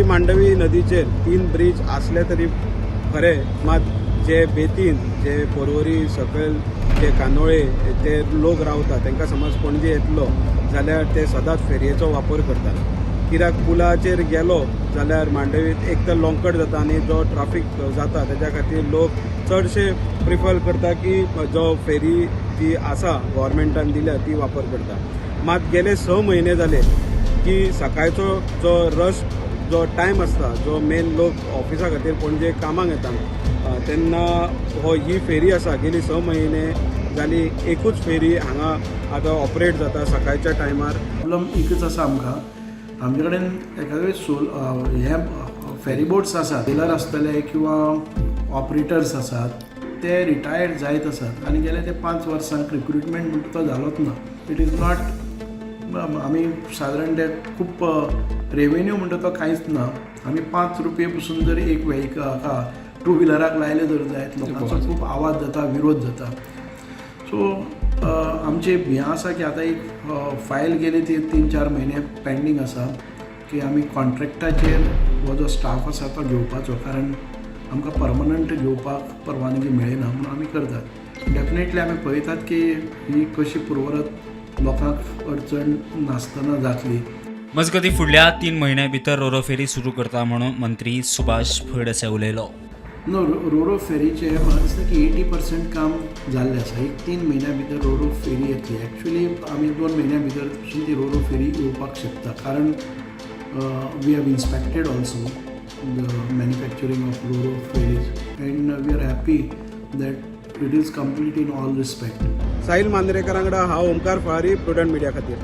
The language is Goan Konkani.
मांडवी नदीचेर तीन ब्रीज आसले तरी खरें, मात जे बेतीन, जे पोरवरी सकयल, जे कांदोळे ते लोक रावता, तांकां समज पणजे येतलो जाल्यार ते सदांच फेरयेचो वापर करतात. कित्याक पुलाचेर गेलो जाल्यार मांडवीत एक तर लोंकट जाता आनी जो ट्राफीक जाता तेज्या खातीर लोक चडशे प्रिफर करता की जो फेरी जी आसा गव्हर्मेंटान दिल्या ती वापर करता. मात गेले 6 म्हयने जाले की सकाळचो जो रश जो टायम आसता, जो मेन लोक ऑफिसा खातीर पणजे कामाक येता, तेन्ना हो ही फेरी आसा. गेली 6 म्हयने जाली एकूच फेरी हांगा आतां ऑपरेट जाता सकाळच्या टायमार. प्रॉब्लम एकच आसा आमकां. आमचे कडेन एखादे सोल हे फेरी बोट्स आसात, डिलर आसतले किंवा ऑपरेटर्स आसात, ते रिटायर्ड जायत आसात आनी गेले ते 5 वर्सांक रिक्रुटमेंट म्हणटा तो जालोच ना. It is not आमी सादारण ते खूब रेवेन्यू म्हणटा तो कांयच ना. आमी 5 रुपये पसून जर एक व्हेकल टू व्हिलराक लायले जर जायत, लोकांचो खूब आवाज जाता, विरोध जाता. सो आमचें हें आसा की आतां एक फायल गेली ती 3-4 म्हयने पेंडींग आसा की आमी कॉन्ट्रॅक्टाचेर हो जो स्टाफ आसा तो घेवपाचो, कारण आमकां परमनंट घेवपाक परवानगी मेळना म्हणून आमी करतात. डेफिनेटली आमी पळयतात की ही कशी पुरवरत लोकांक अडचण नासतना जातली. मजगतीं, फुडल्या 3 म्हयन्या भितर रोरो फेरी सुरू करता म्हणून मंत्री सुभाष फळदेसाय उलयलो. नो, रोरो फेरीचें म्हाका दिसता की 80% काम जाल्लें आसा. एक 3 म्हयन्या भितर रोरो फेरी येतली. एक्चुली आमी 2 म्हयन्या भितर पसून ती रोरो फेरी येवपाक शकता, कारण we have inspected also the manufacturing of roro ferries and we are happy that it is complete in all respect. Sahil Mandrekar वांगडा हांव ओमकार फळारी, प्रुडंट मिडिया खातीर.